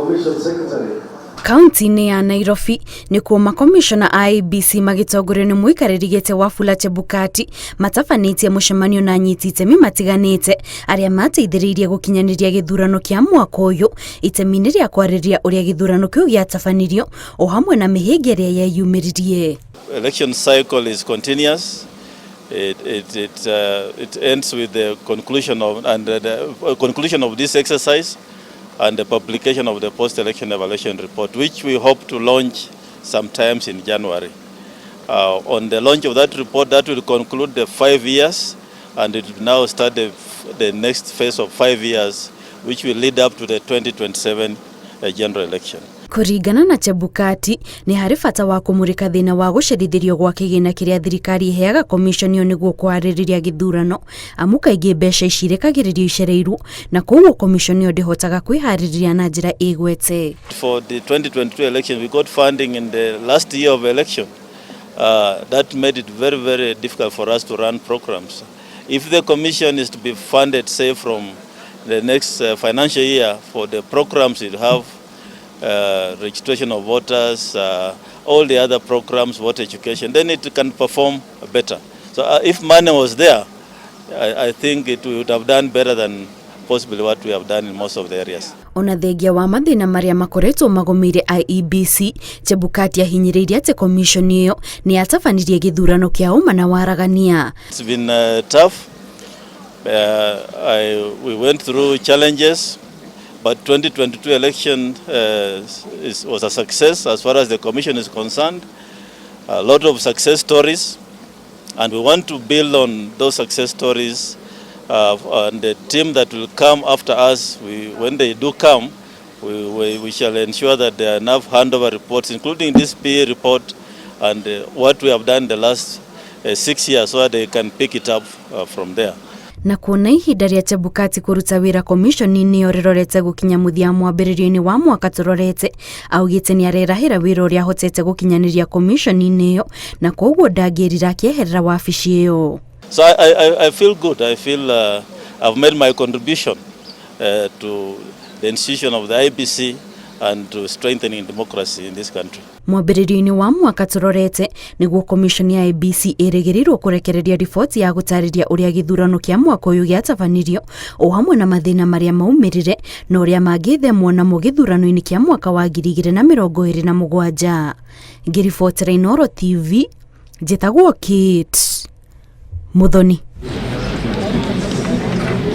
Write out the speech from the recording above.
Commission Secretary. Kaunti-inĩ ya Nairobi nĩkuo makomishona a IEBC magĩtongorio nĩ mũikarĩri gĩtĩ Wafula Chebukati matabanĩtie mũcemanio na anyiti itemi matiganĩte arĩa mateithĩrĩirie gũkinyanĩria gĩthurano kĩa mwaka ũyũ itemi-inĩ rĩa kwarĩrĩria ũrĩa gĩthurano kĩu gĩatabanirio o hamwe na mĩhĩnga ĩrĩa yeyumĩririe. Election cycle is continuous. It ends with the conclusion of and the conclusion of this exercise and the publication of the post-election evaluation report, which we hope to launch sometimes in January. On the launch of that report, that will conclude the 5 years, and it will now start the next phase of 5 years, which will lead up to the 2027 general election. Kũringana na Chebukati, nĩ harĩ bata wa kũmũrĩka thĩna wa gũcerithĩrio gwa kĩgĩna kĩrĩa thirikari ĩheaga komishoni ĩyo nĩguo kũharĩrĩria gĩthurano, amu kaingĩ mbeca ici irekagĩrĩrio icereirwo na koguo komishoni ĩyo ndĩhotaga kwĩharĩrĩria na njĩra ĩgwete. For the 2022 election, we got funding in the last year of election. That made it very, very difficult for us to run programs. If the commission is to be funded, say, from the next financial year for the programs it have, registration of voters, all the other programs, voter education, then it can perform better. So if money was there, I think it would have done better than possibly what we have done in most of the areas. Ona thengia wa mathĩna marĩa makoretwo magũmĩire IEBC, Chebukati ahinyĩrĩirie atĩ komishoni ĩyo nĩ yatabanirie gĩthurano kĩa ũma na waragania. It's been tough. We went through challenges, but 2022 election was a success as far as the commission is concerned. A lot of success stories, and we want to build on those success stories. And the team that will come after us, when they do come, we shall ensure that there are enough handover reports, including this PE report and what we have done the last 6 years, so that they can pick it up from there. Na kuona ihinda rĩa Chebukati kũruta wĩra komishoni-inĩ ĩyo rĩrorete gũkinya mũthia mwambĩrĩrio-inĩ wa mwaka tũrorete, augĩte nĩ arerahĩra wĩra ũrĩa ahotete gũkinyanĩria komishoni-inĩ ĩyo na koguo ndangĩrira akĩeherera wabici ĩyo. So I feel good. I feel I've made my contribution to the institution of the IEBC and to strengthening democracy in this country. Mwambĩrĩrio-inĩ wa mwaka tũrorete nĩguo komishoni ya IEBC ĩrĩgĩrĩirwo kũrekereria riboti ya gũtarĩria ũrĩa gĩthurano kĩa mwaka ũyũ gĩatabanirio o hamwe na mathĩna marĩa maumĩrire na ũrĩa mangĩthemwo namo gĩthurano-inĩ kĩa mwaka wa 2027. Ngĩribotera Inooro TV, njĩtagwo Kate Muthoni.